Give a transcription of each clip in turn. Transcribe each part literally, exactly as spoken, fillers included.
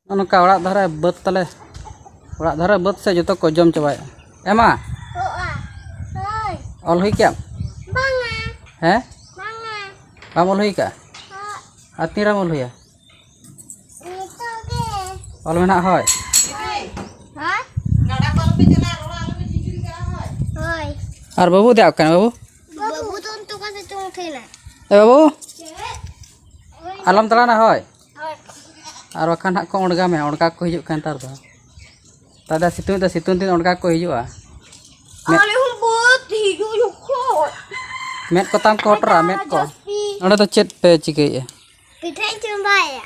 ᱱᱚᱜᱼᱚ ᱱᱚᱝᱠᱟ ᱚᱲᱟᱜ ᱫᱷᱟᱨᱮ ᱵᱟᱹᱫᱽ ᱛᱟᱞᱮ, ᱚᱲᱟᱜ ᱫᱷᱟᱨᱮ ᱵᱟᱹᱫᱽ ᱥᱮ ᱡᱚᱛᱚ ᱠᱚ ᱡᱚᱢ ᱪᱟᱵᱟᱭᱮᱫᱼᱟ᱾ ᱮᱢᱟ, ᱚᱞ ᱦᱩᱭ ᱠᱮᱜᱼᱟᱢ? ᱵᱟᱝᱟ᱾ ᱦᱮᱸ? ᱵᱟᱝᱟ᱾ ᱵᱟᱢ ᱚᱞ ᱦᱩᱭ ᱠᱟᱜᱼᱟ? ᱦᱳᱭ᱾ ᱟᱨ ᱛᱤᱱ ᱨᱮᱢ ᱚᱞ ᱦᱩᱭᱟ? ᱱᱤᱛᱚᱜ ᱜᱮ᱾ ᱚᱞ ᱢᱮᱱᱟᱜ ᱦᱳᱭ᱾ ᱦᱮᱸ? ᱦᱳᱭ᱾ ᱟᱨ ᱵᱟᱹᱵᱩ ᱫᱮ ᱚᱠᱟᱭ ᱱᱟ ᱵᱟᱹᱵᱩ? ᱵᱟᱹᱵᱩ ᱫᱚ ᱱᱤᱛᱚᱜ ᱚᱠᱟ ᱥᱮᱫ ᱪᱚᱝ ᱛᱟᱦᱮᱱᱟ᱾ ᱮ ᱵᱟᱹᱵᱩ, ᱟᱞᱚᱢ ᱫᱟᱬᱟᱱᱟ ᱦᱳᱭ᱾ ᱦᱳᱭ᱾ ᱟᱨ ᱵᱟᱠᱷᱟᱱ ᱦᱟᱸᱜ ᱠᱚ ᱚᱬᱜᱟᱢᱮ, ᱚᱬᱜᱟ ᱠᱚ ᱦᱤᱡᱩᱜ ᱠᱟᱱ ᱱᱮᱛᱟᱨ ᱫᱚ᱾ ᱛᱟᱫᱟ ᱥᱤᱛᱩᱝ ᱫᱚ ᱥᱤᱛᱩᱝ ᱫᱤᱱ ᱚᱬᱜᱟ ᱠᱚ ᱦᱤᱡᱩᱜᱼᱟ᱾ ᱢᱮᱫ, ᱟᱞᱮ ᱦᱚᱸ ᱵᱟᱹᱫᱽ ᱦᱤᱡᱩᱜ ᱡᱚᱠᱷᱚᱡ᱾ ᱢᱮᱫ ᱠᱚ ᱛᱟᱢ ᱠᱚ ᱦᱚᱴᱚᱨᱟ, ᱢᱮᱫ ᱠᱚ᱾ ᱡᱟᱹᱥᱛᱤ᱾ ᱚᱸᱰᱮ ᱫᱚ ᱪᱮᱫ ᱯᱮ ᱪᱤᱠᱟᱹᱭᱮᱫᱼᱟ? ᱯᱤᱴᱷᱟᱹᱧ ᱪᱚᱸᱫᱟᱭᱟ᱾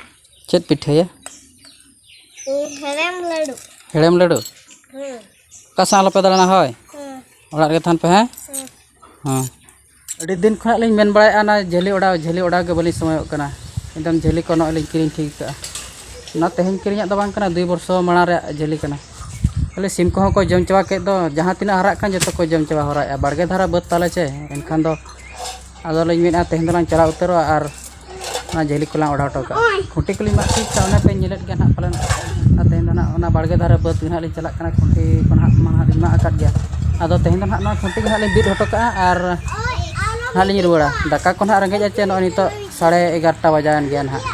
ᱪᱮᱫ ᱯᱤᱴᱷᱟᱹᱭᱟ? ᱦᱮᱲᱮᱢ ᱞᱟᱹᱰᱩ᱾ ᱦᱮᱲᱮᱢ ᱞᱟᱹᱰᱩ? ᱦᱮᱸ᱾ ᱚᱠᱟ ᱥᱮᱫ ᱟᱞᱚᱯᱮ ᱫᱟᱬᱟᱱᱟ ᱦᱳᱭ? ᱦᱮᱸ᱾ ᱚᱲᱟᱜ ᱨᱮᱜᱮ ᱛᱟᱦᱮᱱ ᱯᱮ, ᱦᱮᱸ? ᱦᱮᱸ᱾ ᱦᱮᱸ᱾ ᱟᱹᱰᱤ ᱫᱤᱱ ᱠᱷᱚᱱᱟᱜ ᱞᱤᱧ ᱢᱮᱱ ᱵᱟᱲᱟᱭᱮᱫᱼᱟ, ᱚᱱᱟ ᱡᱷᱟᱹᱞᱤ ᱚᱰᱟᱣ, ᱡᱷᱟᱹᱞᱤ ᱚᱰᱟᱣ ᱜᱮ ᱵᱟᱹᱞᱤᱧ ᱥᱚᱢᱚᱭᱚᱜ ᱠᱟᱱᱟ᱾ ᱮᱠᱫᱚᱢ ᱡᱷᱟᱹᱞᱤ ᱠᱚ ᱱᱚᱜᱼᱚᱭ ᱞᱤᱧ ᱠᱤᱨᱤᱧ ᱴᱷᱤᱠ ᱠᱟᱜᱼᱟ᱾ ᱚᱱᱟ ᱛᱮᱦᱮᱧ ᱠᱤᱨᱤᱧᱟᱜ ᱫᱚ ᱵᱟᱝ ᱠᱟᱱᱟ, ᱫᱩᱭ ᱵᱚᱨᱥᱚ ᱢᱟᱲᱟᱝ ᱨᱮᱭᱟᱜ ᱡᱷᱟᱹᱞᱤ ᱠᱟᱱᱟ᱾ ᱠᱷᱟᱹᱞᱤ ᱥᱤᱢ ᱠᱚᱦᱚᱸ ᱠᱚ ᱡᱚᱢ ᱪᱟᱵᱟ ᱠᱮᱫ ᱫᱚ, ᱡᱟᱦᱟᱸ ᱛᱤᱱᱟᱹᱜ ᱦᱟᱨᱟᱜ ᱠᱟᱱ ᱡᱚᱛᱚ ᱠᱚ ᱡᱚᱢ ᱪᱟᱵᱟ ᱦᱚᱨᱟᱭᱮᱫᱼᱟ᱾ ᱵᱟᱲᱜᱮ ᱫᱷᱟᱨᱟ ᱵᱟᱹᱫᱽ ᱛᱟᱞᱮ ᱪᱮ, ᱮᱱᱠᱷᱟᱱ ᱫᱚ ᱟᱫᱚ ᱞᱤᱧ ᱢᱮᱱᱮᱫᱼᱟ, ᱛᱮᱦᱮᱧ ᱫᱚᱞᱟᱝ ᱪᱟᱞᱟᱣ ᱩᱛᱟᱹᱨᱚᱜᱼᱟ ᱟᱨ ᱚᱱᱟ ᱡᱷᱟᱹᱞᱤ ᱠᱚᱞᱟᱝ ᱚᱰᱟᱣ ᱦᱚᱴᱚ ᱠᱟᱜᱼᱟ᱾ ᱠᱷᱩᱱᱴᱤ ᱠᱚᱞᱤᱧ ᱢᱟᱜ ᱴᱷᱤᱠ ᱠᱟᱜᱼᱟ, ᱚᱱᱟ ᱯᱮ ᱧᱮᱞᱮᱫ ᱜᱮᱭᱟ ᱱᱟᱦᱟᱜ ᱯᱟᱞᱮᱱ᱾ ᱟᱨ ᱛᱮᱦᱮᱧ ᱫᱚ ᱱᱟᱦᱟᱜ ᱚᱱᱟ ᱵᱟᱲᱜᱮ ᱫᱷᱟᱨᱮ ᱵᱟᱹᱫᱽ ᱜᱮ ᱱᱟᱦᱟᱜ ᱞᱤᱧ ᱪᱟᱞᱟᱜ ᱠᱟᱱᱟ, ᱠᱷᱩᱱᱴᱤ ᱠᱚ ᱱᱟᱦᱟᱜ ᱢᱟ ᱱᱟᱦᱟᱜ ᱞᱤᱧ ᱢᱟᱜ ᱟᱠᱟᱫ ᱜᱮᱭᱟ᱾ ᱟᱫᱚ ᱛᱮᱦᱮᱧ ᱫᱚ ᱱᱟᱦᱟᱜ ᱱᱚᱣᱟ ᱠᱷᱩᱱᱴᱤ ᱜᱮ ᱱᱟᱦᱟᱜ ᱞᱤᱧ ᱵᱤᱫ ᱦᱚᱴᱚ ᱠᱟᱜᱼᱟ ᱟᱨ ᱱᱟᱦᱟᱜ ᱞᱤᱧ ᱨᱩᱣᱟᱹᱲᱟ᱾ ᱫᱟᱠᱟ ᱠᱚ ᱱᱟᱦᱟᱜ ᱨᱮᱸᱜᱮᱡ ᱟᱪᱮ, ᱱᱚᱜᱼᱚᱭ ᱱᱤᱛᱚᱜ ᱥᱟᱲᱮ ᱮᱜᱟᱨᱚᱴᱟ ᱵᱟᱡᱟᱣᱮᱱ ᱜᱮᱭᱟ ᱱᱟᱦᱟᱜ᱾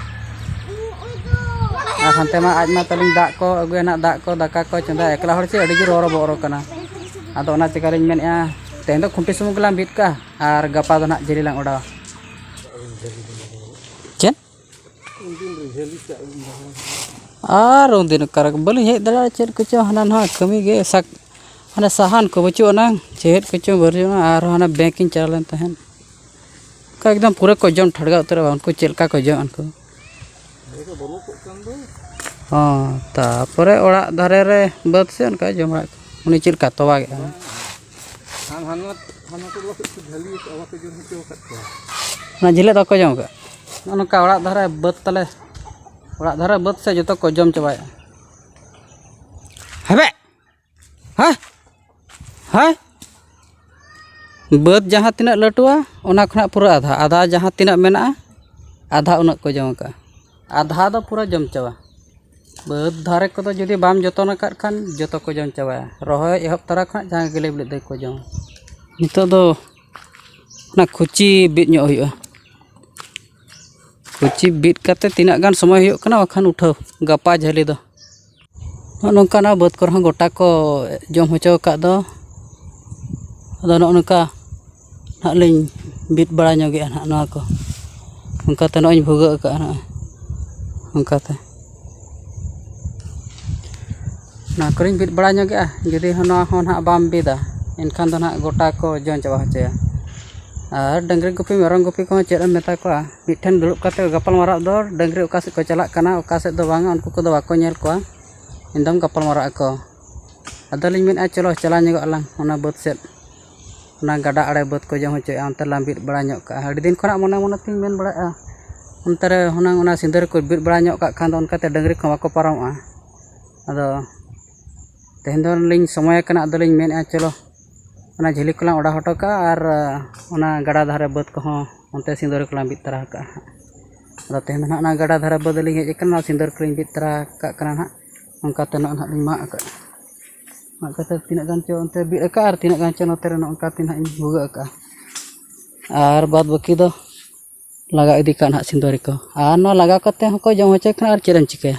ᱟᱨ ᱦᱟᱱᱛᱮ ᱢᱟ ᱟᱡ ᱢᱟ ᱛᱟᱹᱞᱤᱧ ᱫᱟᱜ ᱠᱚ ᱟᱹᱜᱩᱭᱟ ᱱᱟᱦᱟᱜ, ᱫᱟᱜ ᱠᱚ, ᱫᱟᱠᱟ ᱠᱚ ᱪᱚᱸᱫᱟᱭᱟ, ᱮᱠᱞᱟ ᱦᱚᱲ ᱪᱮ ᱟᱹᱰᱤ ᱡᱳᱨ ᱦᱚᱨᱚᱵᱚᱨᱚ ᱠᱟᱱᱟ᱾ ᱟᱫᱚ ᱚᱱᱟ ᱪᱤᱠᱟᱹ ᱞᱤᱧ ᱢᱮᱱᱮᱫᱼᱟ, ᱛᱮᱦᱮᱧ ᱫᱚ ᱠᱷᱩᱱᱴᱤ ᱥᱩᱢᱩᱝ ᱜᱮᱞᱟᱝ ᱵᱤᱫ ᱠᱟᱜᱼᱟ᱾ ᱟᱨ ᱜᱟᱯᱟ ᱫᱚ ᱱᱟᱦᱟᱜ ᱡᱷᱟᱹᱞᱤ ᱞᱟᱝ ᱚᱰᱟᱣᱟ᱾ ᱪᱮᱫ? ᱟᱨ ᱩᱱᱫᱤᱱ ᱚᱠᱟᱨᱮ ᱵᱟᱹᱞᱤᱧ ᱦᱮᱡ ᱫᱟᱲᱮᱭᱟᱜᱼᱟ, ᱪᱮᱫ ᱠᱚᱪᱚ ᱦᱟᱱᱟ ᱱᱟᱣᱟ ᱠᱟᱹᱢᱤ ᱜᱮ ᱥᱟᱠ-, ᱦᱟᱱᱮ ᱥᱟᱦᱟᱱ ᱠᱚ ᱵᱟᱹᱪᱩᱜ ᱟᱱᱟᱝ, ᱪᱮᱫ ᱠᱚᱪᱚ ᱵᱟᱹᱪᱩᱜ ᱟᱱᱟ, ᱟᱨᱦᱚᱸ ᱦᱟᱱᱟ ᱵᱮᱝᱠ ᱤᱧ ᱪᱟᱞᱟᱣ ᱞᱮᱱ ᱛᱟᱦᱮᱸᱫ᱾ ᱚᱱᱠᱟ ᱮᱠᱫᱚᱢ ᱯᱩᱨᱟᱹ ᱠᱚ ᱡᱚᱢ ᱴᱷᱟᱲᱜᱟᱣ ᱩᱛᱟᱹᱨᱚᱜᱼᱟ, ᱩᱱᱠᱩ ᱪᱮᱫ ᱞᱮᱠᱟ ᱠᱚ ᱡᱚᱢᱟ ᱩᱱᱠᱩ᱾ ᱦᱚᱸ, ᱛᱟᱯᱚᱨᱮ ᱚᱲᱟᱜ ᱫᱷᱟᱨᱮ ᱨᱮ ᱵᱟᱹᱫᱽ ᱥᱮ ᱚᱱᱠᱟ ᱡᱚᱢ ᱵᱟᱲᱟ ᱠᱚ᱾ ᱩᱱᱤ ᱪᱮᱫ ᱞᱮᱠᱟ ᱛᱚᱣᱟ ᱜᱮ? ᱦᱟᱱ-, ᱦᱟᱱᱟ, ᱦᱟᱱᱟ ᱠᱚᱫᱚ ᱠᱟᱹᱡ ᱠᱚ ᱡᱷᱟᱹᱞᱤ ᱟᱠᱟᱫᱼᱟ, ᱵᱟᱠᱚ ᱡᱚᱢ ᱦᱚᱪᱚ ᱟᱠᱟᱫ ᱠᱚᱣᱟ᱾ ᱚᱱᱟ ᱡᱷᱟᱹᱞᱤ ᱫᱚ ᱵᱟᱠᱚ ᱡᱚᱢ ᱟᱠᱟᱫ᱾ ᱱᱚᱜᱼᱚ ᱱᱚᱝᱠᱟ ᱚᱲᱟᱜ ᱫᱷᱟᱨᱮ ᱵᱟᱹᱫᱽ ᱛᱟᱞᱮ, ᱚᱲᱟᱜ ᱫᱷᱟᱨᱮ ᱵᱟᱹᱫᱽ ᱥᱮ ᱡᱚᱛᱚ ᱠᱚ ᱡᱚᱢ ᱪᱟᱵᱟᱭᱮᱫᱼᱟ᱾ ᱦᱮᱵᱮ! ᱦᱮᱸ? ᱦᱮᱸ? ᱵᱟᱹᱫᱽ ᱡᱟᱦᱟᱸ ᱛᱤᱱᱟᱹᱜ ᱞᱟᱹᱴᱩᱣᱟ, ᱚᱱᱟ ᱠᱷᱚᱱᱟᱜ ᱯᱩᱨᱟᱹ ᱟᱫᱷᱟ, ᱟᱫᱷᱟ ᱡᱟᱦᱟᱸ ᱛᱤᱱᱟᱹᱜ ᱢᱮᱱᱟᱜᱼᱟ, ᱟᱫᱷᱟ ᱩᱱᱟᱹᱜ ᱠᱚ ᱡᱚᱢ ᱟᱠᱟᱫᱼᱟ᱾ ᱟᱫᱷᱟ ᱫᱚ ᱯᱩᱨᱟᱹ ᱡᱚᱢ ᱪᱟᱵᱟ᱾ ᱵᱟᱹᱫᱽ ᱫᱷᱟᱨᱮ ᱠᱚᱫᱚ ᱡᱩᱫᱤ ᱵᱟᱢ ᱡᱚᱛᱚᱱ ᱟᱠᱟᱫ ᱠᱷᱟᱱ, ᱡᱚᱛᱚ ᱠᱚ ᱡᱚᱢ ᱪᱟᱵᱟᱭᱟ᱾ ᱨᱚᱦᱚᱭ ᱮᱦᱚᱵ ᱛᱚᱨᱟ ᱠᱷᱚᱱᱟᱜ ᱡᱟᱦᱟᱸ ᱜᱮᱞᱮ ᱵᱤᱞᱤ ᱫᱟᱹᱭ ᱠᱚ ᱡᱚᱢ᱾ ᱱᱤᱛᱚᱜ ᱫᱚ ᱚᱱᱟ ᱠᱷᱩᱪᱤ ᱵᱤᱫ ᱧᱚᱜ ᱦᱩᱭᱩᱜᱼᱟ᱾ ᱠᱷᱩᱪᱤ ᱵᱤᱫ ᱠᱟᱛᱮ ᱛᱤᱱᱟᱹᱜ ᱜᱟᱱ ᱥᱚᱢᱚᱭ ᱦᱩᱭᱩᱜ ᱠᱟᱱᱟ, ᱵᱟᱠᱷᱟᱱ ᱩᱴᱷᱟᱹᱣ ᱜᱟᱯᱟ ᱡᱷᱟᱹᱞᱤ ᱫᱚ᱾ ᱱᱚᱜᱼᱚ ᱱᱚᱝᱠᱟᱱᱟᱜ ᱵᱟᱹᱫᱽ ᱠᱚᱨᱮ ᱦᱚᱸ ᱜᱚᱴᱟ ᱠᱚ ᱡᱚᱢ ᱦᱚᱪᱚ ᱟᱠᱟᱫ ᱫᱚ᱾ ᱟᱫᱚ ᱱᱚᱜᱼᱚ ᱱᱚᱝᱠᱟ ᱱᱟᱦᱟᱜ ᱞᱤᱧ ᱵᱤᱫ ᱵᱟᱲᱟ ᱧᱚᱜᱮᱜᱼᱟ ᱱᱟᱦᱟᱜ ᱱᱚᱣᱟ ᱠᱚ᱾ ᱚᱱᱠᱟᱛᱮ ᱱᱚᱜᱼᱚᱭ ᱤᱧ ᱵᱷᱩᱜᱟᱹᱜ ᱟᱠᱟᱫᱼᱟ ᱱᱟᱦᱟᱜ᱾ ᱚᱱᱠᱟᱛᱮ ᱱᱚᱣᱟ ᱠᱚᱨᱮᱧ ᱵᱤᱫ ᱵᱟᱲᱟ ᱧᱚᱜᱮᱜᱼᱟ᱾ ᱡᱩᱫᱤ ᱦᱚᱸ ᱱᱚᱣᱟ ᱦᱚᱸ ᱱᱟᱦᱟᱜ ᱵᱟᱢ ᱵᱤᱫᱟ, ᱮᱱᱠᱷᱟᱱ ᱫᱚ ᱱᱟᱦᱟᱜ ᱜᱚᱴᱟ ᱠᱚ ᱡᱚᱢ ᱪᱟᱵᱟ ᱦᱚᱪᱚᱭᱟ᱾ ᱟᱨ ᱰᱟᱹᱝᱨᱤ ᱜᱩᱯᱤ, ᱢᱮᱨᱚᱢ ᱜᱩᱯᱤ ᱠᱚᱦᱚᱸ ᱪᱮᱫ ᱮᱢ ᱢᱮᱛᱟ ᱠᱚᱣᱟ? ᱢᱤᱫ ᱴᱷᱮᱱ ᱫᱩᱲᱩᱵ ᱠᱟᱛᱮ ᱜᱟᱯᱟᱞ ᱢᱟᱨᱟᱣ ᱫᱚ, ᱰᱟᱹᱝᱨᱤ ᱚᱠᱟ ᱥᱮᱫ ᱠᱚ ᱪᱟᱞᱟᱜ ᱠᱟᱱᱟ, ᱚᱠᱟ ᱥᱮᱫ ᱫᱚ ᱵᱟᱝᱟ, ᱩᱱᱠᱩ ᱠᱚᱫᱚ ᱵᱟᱠᱚ ᱧᱮᱞ ᱠᱚᱣᱟ᱾ ᱮᱠᱫᱚᱢ ᱜᱟᱯᱟᱞ ᱢᱟᱨᱟᱜ ᱟᱠᱚ᱾ ᱟᱫᱚᱞᱤᱧ ᱢᱮᱱᱮᱫᱼᱟ, ᱪᱚᱞᱚ ᱪᱟᱞᱟᱣ ᱧᱚᱜᱚᱜ ᱟᱞᱟᱝ ᱚᱱᱟ ᱵᱟᱹᱫᱽ ᱥᱮᱫ, ᱚᱱᱟ ᱜᱟᱰᱟ ᱟᱲᱮ ᱵᱟᱹᱫᱽ ᱠᱚ ᱡᱚᱢ ᱦᱚᱪᱚᱭᱮᱫᱼᱟ, ᱚᱱᱛᱮ ᱞᱟᱝ ᱵᱤᱫ ᱵᱟᱲᱟ ᱧᱚᱜ ᱠᱟᱜᱼᱟ᱾ ᱟᱹᱰᱤ ᱫᱤᱱ ᱠᱷᱚᱱᱟᱜ ᱢᱚᱱᱮ ᱢᱚᱱᱮ ᱛᱤᱧ ᱢᱮᱱ ᱵᱟᱲᱟᱭᱮᱫᱼᱟ, ᱚᱱᱛᱮ ᱨᱮ ᱦᱩᱱᱟᱹᱝ ᱚᱱᱟ ᱥᱤᱸᱫᱟᱹᱨᱤ ᱠᱚ ᱵᱤᱫ ᱵᱟᱲᱟ ᱧᱚᱜ ᱠᱟᱜ ᱠᱷᱟᱱ ᱫᱚ ᱚᱱᱠᱟᱛᱮ ᱰᱟᱹᱝᱨᱤ ᱠᱚᱦᱚᱸ ᱵᱟᱠᱚ ᱯᱟᱨᱚᱢᱚᱜᱼᱟ᱾ ᱟᱫᱚ ᱛᱮᱦᱮᱧ ᱫᱚᱞᱤᱧ ᱥᱚᱢᱚᱭ ᱟᱠᱟᱱᱟ, ᱟᱫᱚᱞᱤᱧ ᱢᱮᱱᱮᱫᱼᱟ, ᱪᱚᱞᱚ ᱚᱱᱟ ᱡᱷᱟᱹᱞᱤ ᱠᱚᱞᱟᱝ ᱚᱰᱟᱣ ᱦᱚᱴᱚ ᱠᱟᱜᱼᱟ ᱟᱨ ᱚᱱᱟ ᱜᱟᱰᱟ ᱫᱷᱟᱨᱮ ᱵᱟᱹᱫᱽ ᱠᱚᱦᱚᱸ ᱚᱱᱛᱮ ᱥᱤᱸᱫᱟᱹᱨᱤ ᱠᱚᱞᱟᱝ ᱵᱤᱫ ᱛᱟᱨᱟ ᱠᱟᱜᱼᱟ ᱦᱟᱸᱜ᱾ ᱟᱫᱚ ᱛᱮᱦᱮᱧ ᱫᱚ ᱱᱟᱦᱟᱜ ᱚᱱᱟ ᱜᱟᱰᱟ ᱫᱷᱟᱨᱮ ᱵᱟᱹᱫᱽ ᱞᱤᱧ ᱦᱮᱡ ᱟᱠᱟᱱᱟ, ᱚᱱᱟ ᱥᱤᱸᱫᱟᱹᱨᱤ ᱠᱚᱞᱤᱧ ᱵᱤᱫ ᱛᱟᱨᱟ ᱠᱟᱜ ᱠᱟᱱᱟ ᱱᱟᱦᱟᱜ᱾ ᱚᱱᱠᱟ ᱛᱮ ᱱᱚᱜᱼᱚᱭ ᱱᱟᱦᱟᱜ ᱞᱤᱧ ᱢᱟᱜ ᱟᱠᱟᱫᱼᱟ᱾ ᱢᱟᱜ ᱠᱟᱛᱮ ᱛᱤᱱᱟᱹᱜ ᱜᱟᱱ ᱪᱚ ᱚᱱᱛᱮ ᱵᱤᱫ ᱟᱠᱟᱫᱼᱟ ᱟᱨ ᱛᱤᱱᱟᱹᱜ ᱜᱟᱱ ᱪᱚ ᱱᱚᱛᱮ ᱨᱮ ᱱᱚᱜᱼᱚ ᱱᱚᱝᱠᱟ ᱛᱮ ᱱᱟᱦᱟᱜ ᱤᱧ ᱵᱷᱩᱜᱟᱹᱜ ᱟᱠᱟᱫᱼᱟ᱾ ᱟᱨ ᱵᱟᱫᱽ ᱵᱟᱹᱠᱤ ᱫᱚ ᱞᱟᱜᱟ ᱤᱫᱤ ᱠᱟᱜ ᱱᱟᱦᱟᱜ ᱥᱤᱸᱫᱟᱹᱨᱤ ᱠᱚ᱾ ᱟᱨ ᱱᱚᱣᱟ ᱞᱟᱜᱟᱣ ᱠᱟᱛᱮ ᱦᱚᱸᱠᱚ ᱡᱚᱢ ᱦᱚᱪᱚᱭ ᱠᱷᱟᱱ ᱟᱨ ᱪᱮᱫ ᱮᱢ ᱪᱤᱠᱟᱹᱭᱟ?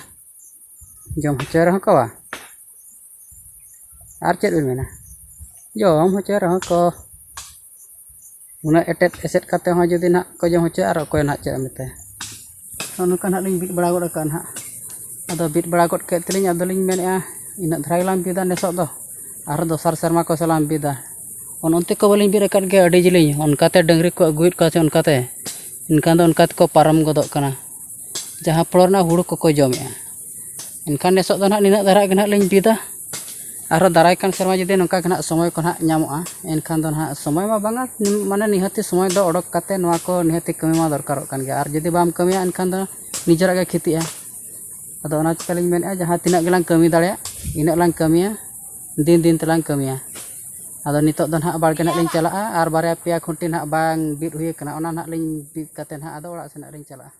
ᱡᱚᱢ ᱦᱚᱪᱚᱭ ᱨᱮᱦᱚᱸ ᱠᱚ ᱵᱟ, ᱟᱨ ᱪᱮᱫ ᱵᱮᱱ ᱢᱮᱱᱟ? ᱡᱚᱢ ᱦᱚᱪᱚᱭ ᱨᱮᱦᱚᱸ ᱠᱚ᱾ ᱩᱱᱟᱹᱜ ᱮᱴᱮᱫ ᱮᱥᱮᱫ ᱠᱟᱛᱮ ᱦᱚᱸ ᱡᱩᱫᱤ ᱱᱟᱦᱟᱜ ᱠᱚ ᱡᱚᱢ ᱦᱚᱪᱚᱭᱟ, ᱟᱨ ᱚᱠᱚᱭ ᱱᱟᱦᱟᱜ ᱪᱮᱫ ᱮᱢ ᱢᱮᱛᱟᱭᱟ? ᱱᱚᱜᱼᱚ ᱱᱚᱝᱠᱟ ᱱᱟᱦᱟᱜ ᱞᱤᱧ ᱵᱤᱫ ᱵᱟᱲᱟ ᱜᱚᱫ ᱟᱠᱟᱫᱼᱟ ᱱᱟᱦᱟᱜ᱾ ᱟᱫᱚ ᱵᱤᱫ ᱵᱟᱲᱟ ᱜᱚᱫ ᱠᱮᱫ ᱛᱮᱞᱤᱧ, ᱟᱫᱚᱞᱤᱧ ᱢᱮᱱᱮᱫᱼᱟ, ᱤᱱᱟᱹᱜ ᱫᱷᱟᱨᱟ ᱜᱮᱞᱟᱝ ᱵᱤᱫᱟ ᱱᱮᱥᱚᱜ ᱫᱚ, ᱟᱨᱦᱚᱸ ᱫᱚᱥᱟᱨ ᱥᱮᱨᱢᱟ ᱠᱚ ᱥᱮᱫ ᱞᱟᱝ ᱵᱤᱫᱟ᱾ ᱚᱱ ᱚᱱᱛᱮ ᱠᱚ ᱵᱟᱹᱞᱤᱧ ᱵᱤᱫ ᱟᱠᱟᱫ ᱜᱮᱭᱟ, ᱟᱹᱰᱤ ᱡᱤᱞᱤᱧ, ᱚᱱᱠᱟᱛᱮ ᱰᱟᱹᱝᱨᱤ ᱠᱚ ᱟᱹᱜᱩᱭᱮᱫ ᱠᱚᱣᱟ ᱥᱮ ᱚᱱᱠᱟᱛᱮ, ᱮᱱᱠᱷᱟᱱ ᱫᱚ ᱚᱱᱠᱟ ᱛᱮᱠᱚ ᱯᱟᱨᱚᱢ ᱜᱚᱫᱚᱜ ᱠᱟᱱᱟ, ᱡᱟᱦᱟᱸ ᱯᱷᱚᱲᱚ ᱨᱮᱱᱟᱜ ᱦᱩᱲᱩ ᱠᱚᱠᱚ ᱡᱚᱢᱮᱫᱼᱟ᱾ ᱮᱱᱠᱷᱟᱱ ᱱᱮᱥᱚᱜ ᱫᱚ ᱱᱟᱦᱟᱜ ᱱᱤᱱᱟᱹᱜ ᱫᱷᱟᱨᱟ ᱜᱮ ᱱᱟᱦᱟᱜ ᱞᱤᱧ ᱵᱤᱫᱟ᱾ ᱟᱨᱦᱚᱸ ᱫᱟᱨᱟᱭ ᱠᱟᱱ ᱥᱮᱨᱢᱟ ᱡᱩᱫᱤ ᱱᱚᱝᱠᱟ ᱜᱮ ᱱᱟᱦᱟᱜ ᱥᱚᱢᱚᱭ ᱠᱚ ᱱᱟᱦᱟᱜ ᱧᱟᱢᱚᱜᱼᱟ, ᱮᱱᱠᱷᱟᱱ ᱫᱚ ᱱᱟᱦᱟᱜ ᱥᱚᱢᱚᱭ ᱢᱟ ᱵᱟᱝᱟ, ᱢᱟᱱᱮ ᱱᱤᱦᱟᱹᱛᱤ ᱥᱚᱢᱚᱭ ᱫᱚ ᱚᱰᱚᱠ ᱠᱟᱛᱮ ᱱᱚᱣᱟ ᱠᱚ ᱱᱤᱦᱟᱹᱛᱤ ᱠᱟᱹᱢᱤ ᱢᱟ ᱫᱚᱨᱠᱟᱨᱚᱜ ᱠᱟᱱ ᱜᱮᱭᱟ᱾ ᱟᱨ ᱡᱩᱫᱤ ᱵᱟᱢ ᱠᱟᱹᱢᱤᱭᱟ, ᱮᱱᱠᱷᱟᱱ ᱫᱚ ᱱᱤᱡᱮᱨᱟᱜ ᱜᱮ ᱠᱷᱚᱛᱤᱜᱼᱟ᱾ ᱟᱫᱚ ᱚᱱᱟ ᱪᱤᱠᱟᱹᱞᱤᱧ ᱢᱮᱱᱮᱫᱼᱟ, ᱡᱟᱦᱟᱸ ᱛᱤᱱᱟᱹᱜ ᱜᱮᱞᱟᱝ ᱠᱟᱹᱢᱤ ᱫᱟᱲᱮᱭᱟᱜ, ᱤᱱᱟᱹᱜ ᱞᱟᱝ ᱠᱟᱹᱢᱤᱭᱟ, ᱫᱤᱱ ᱫᱤᱱ ᱛᱮᱞᱟᱝ ᱠᱟᱹᱢᱤᱭᱟ᱾ ᱟᱫᱚ ᱱᱤᱛᱚᱜ ᱫᱚ ᱱᱟᱦᱟᱜ ᱵᱟᱲᱜᱮ ᱱᱟᱦᱟᱜ ᱞᱤᱧ ᱪᱟᱞᱟᱜᱼᱟ, ᱟᱨ ᱵᱟᱨᱭᱟ ᱯᱮᱭᱟ ᱠᱷᱩᱱᱴᱤ ᱱᱟᱦᱟᱜ ᱵᱟᱝ ᱵᱤᱫ ᱦᱩᱭ ᱟᱠᱟᱱᱟ, ᱚᱱᱟ ᱱᱟᱦᱟᱜ ᱞᱤᱧ ᱵᱤᱫ ᱠᱟᱛᱮ ᱱᱟᱦᱟᱜ ᱟᱫᱚ ᱚᱲᱟᱜ ᱥᱮᱱ ᱱᱟᱦᱟᱜ ᱞᱤᱧ ᱪᱟᱞᱟᱜᱼᱟ᱾